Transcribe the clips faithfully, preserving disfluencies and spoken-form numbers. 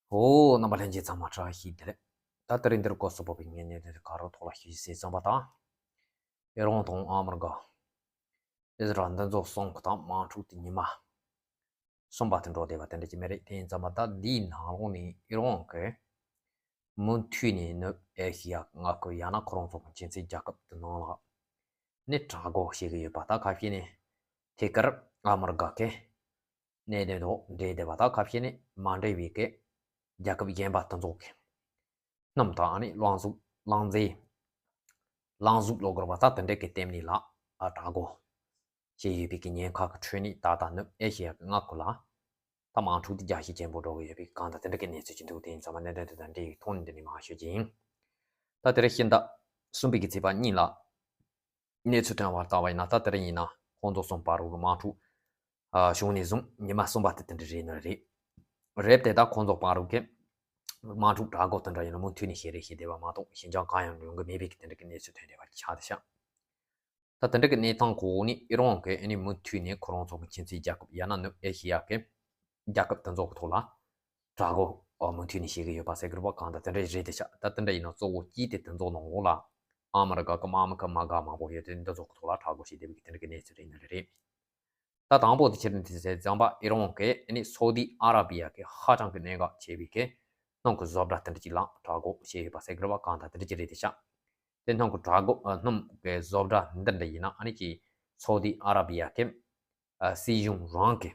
ཨོ། རྣམ་པ་ལྷན་རྒྱས་ཚང་མ་བཀྲ་ཤིས་བདེ་ལེགས། ད་དེ་རིང་འདིར་སྐོར་སོགས་པའི་ངེས་གནས་དེ་ག་རོ་ཐོག་ལ་ཞུ་ཟེར་བསམ་པ་དང་། ཨེ་རོང་དང་ཨ་མི་རི་ཀ། ཨི་ཟི་རལ་འདི་ཚོ་གསུམ་གི་དང་དམག་འཁྲུག་དེ་ཉི་མ་གསུམ་པ་དེ་འགྲོ་བསྡད་པ་དེ་འདྲ་ཅིག་མེད་རེད། དེ་ཡིན་ཙང་མ་ད་འདིའི་ནང་ལོགས་ནས་ཨེ་རོང་གི་མུ་མཐུད་ནས་ནུབ་ཨེ་ཤི་ཡ་མངའ་ཁུལ་ཡང་ན་ཁོ་རང་ཚོ་གི་ཁྱིམ་མཚེས་རྒྱལ་ཁབ་དེ་ནང་ལ་ནི་དྲག་རྒོལ་བྱེད་ཀྱི་ཡོད་པ། ད་ཁ་ཤས་ནི་ཐད་ཀར་ཨ་མི་རི་ཀ་གི་གནད་དོན་དང་འབྲེལ་བསྡད་པ། ད་ཁ་ཤས་ནི་མ་འབྲེལ་བའི་གི་རྒྱལ་ཁབ་གཞན་པ་དེ་ཚོ་གི་སྣུམ་དང་ཨ་ནི་རླངས་གཟུགས་རླངས་རྫས་རླངས་གཟུགས་གློག་དཀར་བ་ད་དེ་འདྲ་གི་སྟེང་ནས་ལ་ཨ་དྲག་རྒོལ་བྱས་ཡོད་པའི་གི་ཉེན་ཁ་གི་ཁྲོད་ནས་ད་ལྟ་ནུབ་ཨེ་ཤི་ཡ་གི་མངའ་ཁུལ་ལ་ད་དམག་འཁྲུག་དེ་རྒྱ་ཤུགས་ཆེན་པོ་འགྲོ་གི་ཡོད་པའི་གང་ལྟར་དེ་འདྲ་གི་གནས་ཚུལ་ཅིག་འདུག་དེ་ཡིན་ཙང་མ་གནད་དོན་དེ་དང་འབྲེལ་བའི་ཐོག་ནས་འདི་ནས་མར་ཤོད་ཀྱི་ཡིན། ད་དེ་རིང་ཕྱི་ཟླ་གསུམ་པའི་གི་ཚེས་པ་གཉིས་ལ་གནས་ཚུལ་ཐོན་པར་བལྟ་བ་ཡིན་ན། ད་དེ་རིང་ཡིན་ན་ཁོང་ཚོ་གསུམ་བར་དུ་དམག་འཁྲུག་ཨ་བྱུང་ནས་བཟུང་ཉི་མ་གསུམ་པ་དེ་དེ་འདྲ་རེད་ནི་རེད། རེད་དེ་ད་ཁོང་ཚོ་བར་དུ་གི་དམག་འཁྲུག་དྲག་རྒོལ་དེ་འདྲ་ཡིན་ན་མུ་མཐུད་ནས་བྱེད་རེས་བྱེད་བསྡད་པ་མ་གཏོགས་གཞན་ཅང་གང་ཡང་ཡོང་གི་མེད་པའི་གི་དེ་འདྲ་གི་གནས་ཚུལ་ཐོན་བསྡད་པ་ཆགས་བསྡད་ཤག་ད་དེ་འདྲ་གི་གནས་སྟངས་གོ་ནས་ཨེ་རོང་གི་ཨ་ནི་མུ་མཐུད་ནས་ཁོ་རང་ཚོ་གི་ཁྱིམ་མཚེས་རྒྱལ་ཁབ་ཡང་ན་ནུབ་ཨེ་ཤི་ཡ་གི་རྒྱལ་ཁབ་དེ་ཚོ་གི་ཐོག་ལ་དྲག་རྒོལ་ཨ་མུ་མཐུད་ནས་བྱེད་ཀྱི་ཡོད་པ་ཟེར་གི་རེད་པ། གང་ལྟར་དེ་འདྲ་རེད་དེ་ཤག་ད་དེ་འདྲ་ཡིན་ན་གཙོ་བོ་གཅིག་དེ་དེ་ཚོ་ནང་ལོགས་ལ་ཨ་མི་རི་ཀ་གི་དམག་མི་གི་དམག་སྒར་མང་པོ་ཡོད་དེ་འདི་ཚོ་གི་ཐོག་ལ་དྲག་རྒོལ་བྱེད་བསྡད་པའི་གི་དེ་འདྲ་གི་གནས་ཚུལ་རེད་ནི་རེད། ད་དང་པོ་དེ་ཕྱིར་འདི་ཟེར་ཙམ་པ་ཨེ་རོང་གི་ཨ་ནི་སོ་ཏི་ཨ་ར་བི་ཡ་གི་ཧ་ཅང་གི་གནད་འགག་ཆེ་བའི་གི་སྣུམ་གི་བཟོ་གྲྭ་དེ་འདྲ་ཅིག་ལ་དྲག་རྒོལ་བྱས་ཡོད་པ་ཟེར་གི་རེད་པ། གང་ལྟར་དེ་འདྲ་ཅིག་རེད་དེ་ཤག་དེ་སྣུམ་གི་དྲག་རྒོལ་ཨ་སྣུམ་གི་བཟོ་གྲྭ་འདི་འདྲ་ཡིན་ན་ཨ་ནི་ཅིག་སོ་ཏི་ཨ་ར་བི་ཡ་གི་ཨ་སྲིད་གཞུང་རང་གི་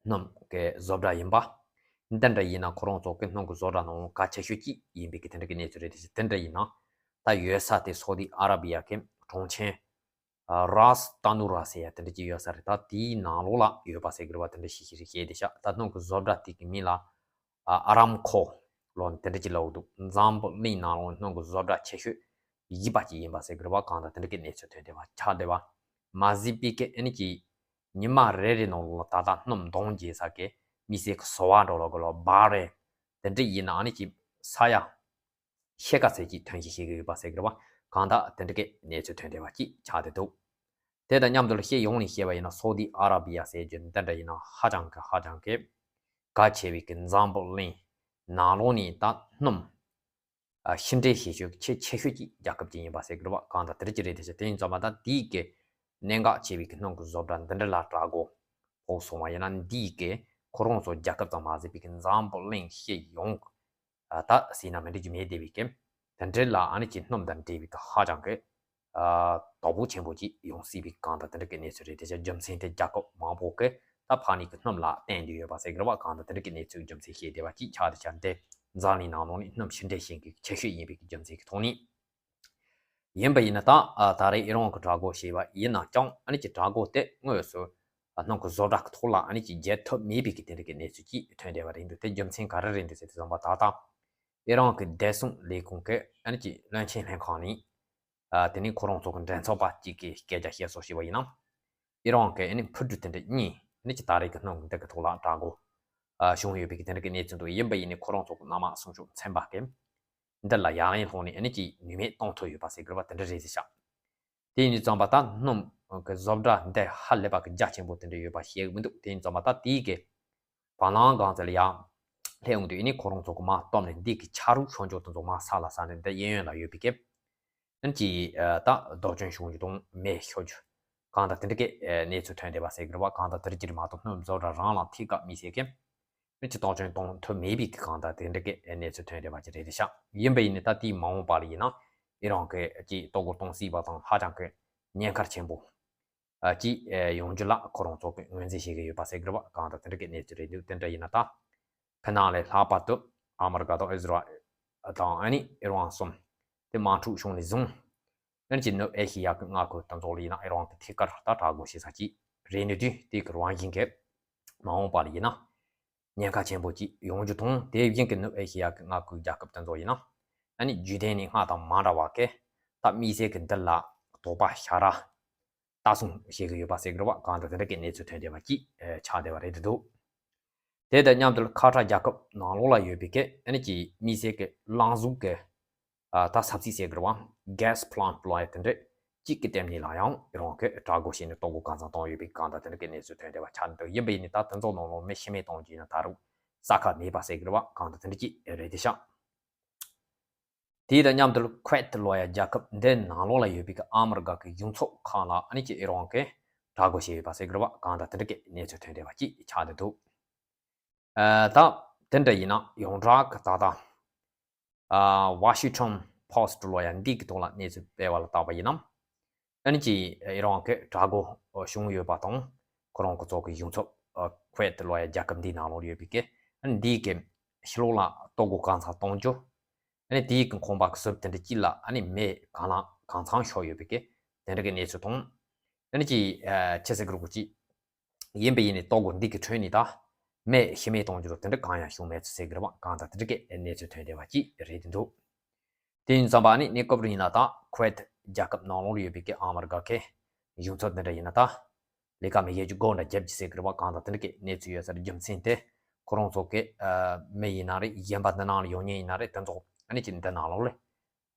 སྣུམ་གི་བཟོ་གྲྭ་ཡིན་པ། འདི་འདྲ་ཡིན་ན་ཁོ་རང་ཚོ་གི་སྣུམ་གི་བཟོ་གྲྭ་ནང་གལ་ཆེ་ཤོས་གཅིག་ཡིན་པའི་གི་དེ་འདྲ་གི་གནས་ཚུལ་རེད་དེ་ཤག་དེ་འདྲ་ཡིན་ན་ད་ཡོད་ས་དེ་སོ་ཏི་ཨ་ར་བི་ཡ་གི་གྲོང་ཁྱེར་རཱས་ཏ་ནུ་ར་ཟེར་ཡ་དེ་འདྲ་ཅིག་ཡོད་ས་རེད། ད་དེའི་ནང་ལོགས་ལ་ཡོད་པ་ཟེར་གི་རེད་པ། དེ་འདྲ་ཞིག་ཞིག་རེད་བཤད་དེ་ཤག་ད་སྣུམ་གི་བཟོ་གྲྭ་དེ་གི་མིང་ལ་ཨ་རམ་ཁོ་ལོ་དེ་འདྲ་ཅིག་ལབ་འདུག་འཛམ་བུ་གླིང་ནང་ལོགས་སྣུམ་གི་བཟོ་གྲྭ་ཆེ་ཤོས་བཞི་པ་ཅིག་ཡིན་པ་ཟེར་གི་རེད་པ། གང་ལྟར་དེ་འདྲ་གི་གནས་ཚུལ་ཐོན་བསྡད་པ་ཆགས་བསྡད་པ་མ་ཟད་པའི་གི་ཨ་ནི་ཅིག་ཉི་མ་རེ་རེ་ནང་ལོགས་ལ་ད་ལྟ་སྣུམ་གདོང་རྒྱས་ས་གི་མི་སེར་གི་སོ་བ་འགྲོ་ལོག་གི་ལོ་བ་རེ་དེ་འདྲ་ཡིན་ན་ཨ་ནི་ཅིག་ས་ཡ་ཤེལ་ཀ་ཚད་ཅིག་ཐོན་གྱི་ཤེས་ཀྱི་ཡོད་པ་ཟེར་གི་རེད་པ། གང་ལྟར་དེ་འདྲ་གི་གནས་ཚུལ་ཐོན་བསྡད་པ་ཅིག་ཆགས་བསྡད་འདུག་དེ་དང་མཉམ་དུ་ལ་སྤྱི་ཡོངས་ནས་བཤད་པ་ཡིན་ན་སོ་ཏི་ཨ་ར་བི་ཡ་ཟེར་རྒྱུ་འདི་འདྲ་ཡིན་ན་ཧ་ཅང་གི་ཧ་ཅང་གི་གལ་ཆེ་བའི་གི་འཛམ་བུ་གླིང་ནང་ལོགས་ནས་ད་སྣུམ་ཨ་ཕྱི་འདྲེན་བྱེད་ཤུགས་ཆེས་ཆེ་ཤོས་ཀྱི་རྒྱལ་ཁབ་ཅིག་ཡིན་པ་ཟེར་གི་རེད་པ། གང་ལྟར་དེ་འདྲ་ཅིག་རེད་དེ་ཤག་དེ་ཡིན་ཙང་མ་ད་དེའི་གི་གནད་འགག་ཆེ་བའི་གི་སྣུམ་གི་བཟོ་གྲྭ་འདི་འདྲ་ལ་དྲག་རྒོལ་ཕོག་སོང་བ་ཡིན་ན་འདིའི་གི་ཁོ་རང་ཚོ་རྒྱལ་ཁབ་ཙམ་མ་ཟད་པའི་གི་འཛམ་བུ་གླིང་སྤྱི་ཡོངས་ཨ་ད་ཟེར་ན་མི་འགྲིག་རྒྱུ་མེད་བསྡད་པའི་གི་དེ་འདྲ་ལ་ཨ་ནི་ཅིག་སྣུམ་དང་འབྲེལ་བའི་གི་ཧ་ཅང་གི་ཨ་དོ་ཕོག་ཆེན་པོ་ཅིག་ཡོང་སྲིད་པའི་གང་ལྟར་དེ་འདྲ་གི་གནས་ཚུལ་རེད་དེ་ཤག་རྒྱུ་མཚན་དེ་རྒྱལ་ཁབ་མང་པོ་གི་ད་ཕ་ནི་གི་སྣུམ་ལ་བརྟེན་བསྡད་ཡོད་པ་ཟེར་གི་རེད་པ། གང་ལྟར་དེ་འདྲ་གི་གནས་ཚུལ་རྒྱུ་མཚན་བཤད་བསྡད་པ་ཅིག་ཆགས་བསྡད་ཤག་འདི་འཛམ་གླིང་ནང་ལོགས་ནས་སྣུམ་ཕྱི་འདྲེན་བྱེད་མཁན་གྱི་ཆེ་ཤོས་ཡིན་པའི་གི་རྒྱུ་མཚན་གྱི་ཐོག་ནས་ཡིན་པ་ཡིན་ན། ད་ཨ་ད་རེས་ཨི་རོང་གི་དྲག་རྒོལ་བྱས་པ་ཡིན་ན་ཀྱང་ཨ་ནི་ཅིག་དྲག་རྒོལ་དེ་དངོས་སུ་ཨ་སྣུམ་གི་བཟོ་གྲྭ་གི་ཐོག་ལ་ཨ་ནི་ཅིག་འཇལ་ཐུབ་མེད་པའི་གི་དེ་འདྲ་གི་གནས་ཚུལ་ཅིག་ཐོན་བསྡད་པ་རེད་འདུག་དེ་རྒྱུ་མཚན་ག་རེ་རེད་འདུག་ཟེར་དུས་ཙམ་པ་ད་ལྟ་ཨི་རོང་གི་བདེ་སྲུང་ལས་ཁུངས་ཀྱི་ཨ་ནི་ཅིག་བློན་ཆེན་ལྷན་ཁང་ནས་ཨ་དེ་ནས་ཁོ་རང་ཚོ་གི་མགྲིན་ཚབ་པ་གཅིག་གིས་སྐད་ཆ་བཤད་སོགས་བྱས་པ་ཡིན་ན། ཨི་རོང་གི་ཨ་ནི་འཕུར་གྲུ་དེ་འདྲ་གཉིས་ཨ་ནི་ཅིག་ད་རེས་ཀྱི་སྣུམ་འདི་གི་ཐོག་ལ་དྲག་རྒོལ་ཨ་བྱུང་ཡོད་པའི་གི་དེ་འདྲ་གི་གནས་ཚུལ་འདུག་ཡིན་པ་ཡིན་ནའི་ཁོ་རང་ཚོ་གི་གནམ་དམག་སྲུང་སྐྱོབ་ཚན་པ་གིས་འདི་ལ་ཡང་ཡང་ལྷོང་ནས་ཨ་ནི་ཅིག་ནུས་མེད་གཏོང་ཐུབ་ཡོད་པ་ཟེར་གི་རེད་པ། དེ་འདྲ་རེད་ཟེར་ཤག་དེ་ཡིན་དུས་ཙམ་པ་ད་སྣུམ་གི་བཟོ་གྲྭ་འདི་ཧ་ལས་པ་གི་རྒྱ་ཆེན་པོ་དེ་འདྲ་ཡོད་པ་ཤེས་གི་མི་འདུག་དེ་ཡིན་དུས་ཙམ་པ་ད་དེའི་གི་བ་ལང་སྒང་ཚད་ལ་ཡང་སླེབས་ཡོང་དུས་ཨ་ནི་ཁོ་རང་ཚོ་གི་མར་སྟོབས་ནས་འདི་གི་ཆ་རོགས་ཆོས་འབྱོར་དེ་ཚོ་མར་ས་ལ་ས་ནས་འདི་གཡས་གཡོན་ལ་ཡོད་པའི་གི་ཨ་ནི་ཅིག་ཨ་ད་སྡུག་སྦྱོང་བྱུང་རྒྱུ་དང་མེ་ཤོར་རྒྱུ་གང་དང་དེ་འདྲ་གི་ཨ་གནས་ཚུལ་ཐོན་བསྡད་པ་ཟེར་གི་རེད་པ། གང་དང་དེ་འདྲ་གི་མ་གཏོགས་སྣུམ་བཟོ་གྲྭ་རང་ལ་ཐད་ཀར་མི་ཟེར་གི་ཨ་ནི་ཅིག་སྡུག་སྦྱོང་གཏོང་ཐུབ་མེད་པའི་གི་གང་དང་དེ་འདྲ་གི་ཨ་གནས་ཚུལ་ཐོན་བསྡད་པ་ཅིག་རེད་དེ་ཤག་ཡིན་པ་ཡིན་ནའི་ད་དེའི་མ་འོངས་པ་ལ་ཡིན་ན་ཨི་རོང་གི་ཅིག་ལྟོ་གོས་གཏོང་སྲིད་པ་དང་ཧ་ཅང་གི་ཉེན་ཁ་ཆེན་པོ་ཨ་ཅིག་ཨ་ཡོང་རྒྱུ་ལ་ཁོ་རང་ཚོ་གི་ངོས་འཛིན་བྱེད་ཀྱི་ཡོད་པ་ཟེར་གི་རེད་པ། གང་དང་དེ་འདྲ་གི་གནས་ཚུལ་རེད་འདུག་དེ་འདྲ་ཡིན་ན་ད་ཕི་ནང་ལས་ལྷག་པར་དུ་ཨ་མི་རི་ཀ་དང་ཨི་ཟི་རལ་དང་ཨ་ནི་ཨི་རོང་གསུམ་དེ་དམག་འཁྲུག་བྱུང་ནས་བཟུང་ཨ་ནི་ཅིག་ནུབ་ཨེ་ཤི་ཡ་གི་མངའ་ཁུལ་དེ་ཚོ་ལ་ཡིན་ན་ཨི་རོང་གི་ཐད་ཀར་ད་དྲག་རྒོལ་བྱེད་ས་ཅིག་རེད་ནི་དུས་དེ་གི་རང་བཞིན་གི་མ་འོངས་པ་ལ་ཡིན་ན་ཉེན་ཁ་ཆེན་པོ་ཅིག་ཡོང་རྒྱུ་དང་། དེ་བཞིན་གི་ནུབ་ཨེ་ཤི་ཡ་གི་མངའ་ཁུལ་རྒྱལ་ཁབ་དེ་ཚོ་ཡིན་ན་ཨ་ནི་རྒྱུན་ལྡན་ནས་སྔར་དང་མ་འདྲ་བ་གི་ད་དམིགས་བསལ་གི་འདི་ལ་དོགས་པ་ཞེ་དྲག་ལྟ་སྲུང་བྱེད་ཀྱི་ཡོད་པ་ཟེར་གི་རེད་པ། གང་དང་དེ་འདྲ་གི་གནས་ཚུལ་ཐོན་བསྡད་པ་ཅིག་ཨེ་ཆགས་བསྡད་པ་རེད་འདུག་དེ་དང་མཉམ་དུ་ཁ་ཐག་རྒྱལ་ཁབ་ནང་ལོགས་ལ་ཡོད་པའི་གི་ཨ་ནི་ཅིག་དམིགས་བསལ་གི་རླངས་གཟུགས་གི་ཨ་ད་ས་ཚིགས་ཟེར་གི་རེད་པ། གྷེ་སི་པི་ལན་ཊི་ལབ་ཡ་དེ་འདྲ་གཅིག་གི་སྟེང་ནས་ལ་ཡང་ཨི་རོང་གི་དྲག་རྒོལ་བྱས་ནས་ལྟོ་གོས་གང་ཚང་བཏང་ཡོད་པའི་གང་དང་དེ་འདྲ་གི་གནས་ཚུལ་ཐོན་བསྡད་པ་ཆགས་འདུག་ཡིན་པ་ཡིན་ནའི་ད་དེ་ཚོ་ནང་ལོགས་མི་ཤི་རྨས་གཏོང་རྒྱུ་ཡིན་ན་ད་རུང་ ས་ཁ་མེད་པ་ཟེར་གི་རེད་བ། གང་ལྟར་དེ་འདྲ་ཅིག་རེད་དེ་ཤག་དེ་དང་མཉམ་དུ་ཁུ་ཝེད་ལོ་ཡ་རྒྱལ་ཁབ་འདི་ནང་ལོགས་ལ་ཡོད་པའི་གི་ཨ་མི་རི་ཀ་གི་གཞུང་ཚབ་ཁང་ལ་ཨ་ནི་ཅིག་ཨི་རན་གི་དྲག་རྒོལ་བྱས་ཡོད་པ་ཟེར་གི་རེད་བ། གང་ལྟར་དེ་འདྲ་གི་གནས་ཚུལ་ཐོན་བསྡད་པ་ཅིག་ཆགས་བསྡད་འདུག་ཨ། ད་དེ་འདྲ་ཡིན་ན་ཡོངས་གྲགས་ཀྱི་ད་ལྟ་ཨ་Washington Post་ལོ་ཡ་འདི་གི་ཐོག་ལ་གནས་ཚུལ་སྤེལ་བ་ལ་བལྟས་པ་ཡིན་ན། ཨ་ནི་ཅིག་ཨི་རན་གྱི་དྲག་རྒོལ་བྱུང་ཡོད་པ་དང་། ཁོ་རང་ཚོ་གི་གཞུང་ཚབ་ཁུ་ཝེད་ལོ་ཡ་རྒྱལ་ཁབ་འདིའི་ནང་ལོགས་ཡོད་པའི་གི་ཨ་ནི་འདིའི་གི་ཕྱི་ལོགས་ལ་གཏོར་རྒོལ་གང་ཚང་གཏོང་རྒྱུ། ཨ་ནི་དེའི་གི་ཁང་པ་གི་ཟུར་དེ་འདྲ་གཅིག་ལ་ཨ་ནི་མེ་གང་ལ་གང་འཚམ་ཤོར་ཡོད་པའི་གི་དེ་འདྲ་གི་གནས་ཚུལ་དང་། ཨ་ནི་ཅིག་ཨ་ཅི་ཟེར་གི་རེད་གོ། ཅིག་ཡིན་པ་ཡིན་ནའི་གཏོར་རྒོལ་འདི་གི་ཁྲོད་ནས་ད་མེ་ཤི་རྨས་གཏོང་རྒྱུ་རུ་དེ་འདྲ་གང་ཡང་བྱུང་མེད་ཚུལ་ཟེར་གི་རེད་བ། གང་ལྟར་དེ་འདྲ་གི་གནས་ཚུལ་ཐོན་བསྡད་པ་ཅིག་རེད་འདུག་དེ་ཡིན་ཙང་པ་ནི་གནས་སྐབས་རིང་ལ་ད་ཁུ་ཝེད་རྒྱལ་ཁབ་ནང་ལོགས་ལ་ཡོད་པའི་གི་ཨ་མི་རི་ཀ་གི་གཞུང་ཚབ་འདི་འདྲ་ཡིན་ན་ད་ལས་ཀ་མི་བྱེད་རྒྱུ་སྒོ་འདྲ་རྒྱབ་ཀྱི་ཟེར་གི་རེད་བ། གང་ལྟར་དེ་འདྲ་གི་གནས་ཚུལ་ཡོད་ས་རེད། རྒྱུ་མཚན་དེ་ཁོ་རང་ཚོ་གི་ཨ་མི་ཡིན་ན་རེད། གཞན་པ་འདི་ནང་ལ་ཡོང་མཁན་ཡིན་ན་རེད། དེ་ཚོ་ཨ་ནི་ཅིག་འདི་ནང་ལོགས་ལ་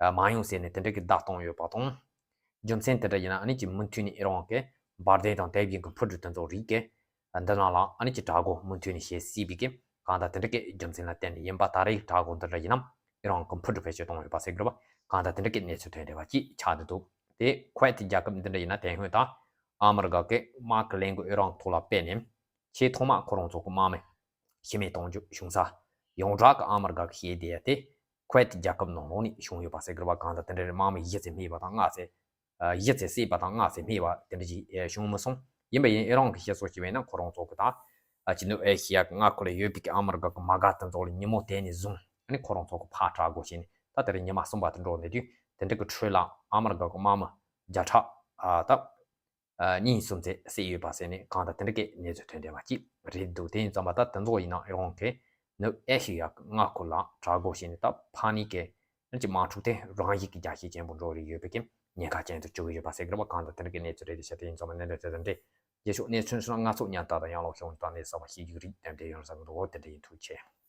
ཨ་མ་ཡོང་ཟེར་ནས་དེ་འདྲ་གི་བརྡ་གཏོང་ཡོད་པ་དང་། རྒྱུ་མཚན་དེ་འདྲ་ཡིན་ན་ཨ་ནི་ཅིག་མུ་མཐུད་ནས་ཨི་རན་གི་འབར་མདེལ་དང་དེ་བཞིན་གི་འཕུར་གྲུ་དེ་ཚོ་རིགས་གི་འདི་ནང་ལ་ཨ་ནི་ཅིག་དྲག་རྒོལ་མུ་མཐུད་ནས་བྱེད་སྲིད་པའི་གི་གང་ལྟར་དེ་འདྲ་གི་རྒྱུ་མཚན་ལ་བརྟེན་ནས་ཡིན་པ། ད་རེས་དྲག་རྒོལ་འདི་འདྲ་ཡིན་ན་ཨི་རན་གི་འཕུར་གྲུ་བེད་སྤྱོད་གཏོང་ཡོད་པ་ཟེར་གི་རེད་བ། གང་ལྟར་དེ་འདྲ་གི་གནས་ཚུལ་ཐོན་བསྡད་པ་ཅིག་ཆགས་བསྡད་འདུག་དེ་ཁུ་ཝེད་རྒྱལ་ཁབ་འདི་འདྲ་ཡིན་ན་དེ་སྔོན་ད་ཨ་མི་རི་ཀ་གི་དམག་གི་ལས་འགུལ་ཨི་རན་ཐོག་ལ་སྤེལ་ནས་ཆེས་ཐོག་མ་ཁོ་རང་ཚོ་གི་དམག་མི་ཤི་རྨས་གཏོང་རྒྱུ་བྱུང་ས་ཡོངས་གྲགས་ཀྱི་ཨ་མི་རི་ཀ་གི་བཤད་བསྡད་ཡ་དེ་ཁུ་ཝེད་རྒྱལ་ཁབ་ནང་ལོགས་ནས་བྱུང་ཡོད་པ་ཟེར་གི་རེད་བ། གང་ལྟར་དེ་འདྲ་རེད། དམག་མི་བཞི་ཙམ་རྨས་པ་དང་ལྔ་ཙམ་ཨ་བཞི་ཙམ་བསད་པ་དང་ལྔ་ཙམ་རྨས་པ་དེ་འདྲ་ཞིག་བྱུང་མི་སོང་། ཡིན་པ་ཡིན་ཨི་རན་གི་བཤད་སྲོལ་ཞིག་བྱས་ན་ཁོ་རང་ཚོ་གི་ད་ཅི་ནུབ་ཨེ་ཤི་ཡ་གི་མངའ་ཁུལ་ལ་ཡོད་པའི་གི་ཨ་མི་རི་ཀ་གི་དམག་སྒར་དེ་ཚོ་ལ་ཉིན་མོ་དེ་ནས་བཟུང་ཨ་ནི་ཁོ་རང་ཚོ་གི་ཕར་དྲག་རྒོལ་བྱས་ནས་ད་དེ་རིང་ཉི་མ་གསུམ་པ་དེ་འགྲོ་བསྡད་དུས་དེ་འདྲ་གི་ཁྲོད་ལ་ཨ་མི་རི་ཀ་གི་དམག་མི་བརྒྱ་ཕྲག་ཨ་ད་ཨ་གཉིས་གསུམ་ཙམ་བསད་ཡོད་པ་ཟེར་ནས་གང་ལྟར་དེ་འདྲ་གི་གནས་ཚུལ་ཐོན་བསྡད་པ་ཅིག་རེད་འདུག་དེ་ཡིན་ཙང་མ་ད་དེ་ཚོ་ཡིན་ན་ཨི་རན་གི་ནུབ་ཨེ་ཤི་ཡ་གི་མངའ་ཁུལ་ལ་དྲག་རྒོལ་བྱས་ནས་ད་ཕ་ནི་གི་ཨ་ནི་ཅིག་དམག་འཁྲུག་དེ་རང་བཞིན་གྱི་རྒྱ་ཤེད་ཆེན་པོ་འགྲོ་རེ་ཡོད་པའི་གི་ཉེན་ཁ་ཅན་དུ་བཅུག་གི་ཡོད་པ་ཟེར་གི་རེད་བ། གང་ལྟར་དེ་འདྲ་གི་གནས་ཚུལ་རེད་དེ་ཤག་དེ་ཡིན་ཙང་མ་གནད་དོན་དེ་དང་འབྲེལ་རྗེས་ཕྱོགས་གནས་ཚུལ་སོགས་ང་ཚོ་ཉན་ལྟ་དང་ཡང་ལོག་ཤོང་དང་གནས་ཚུལ་གསར་པ་ཤེས་རྒྱུ་རིགས་གཏན་འབྲེལ་ཡོང་ས་གི་འདུག་དེ་འདྲ་ཡིན། ཐུགས་རྗེ་ཆེ།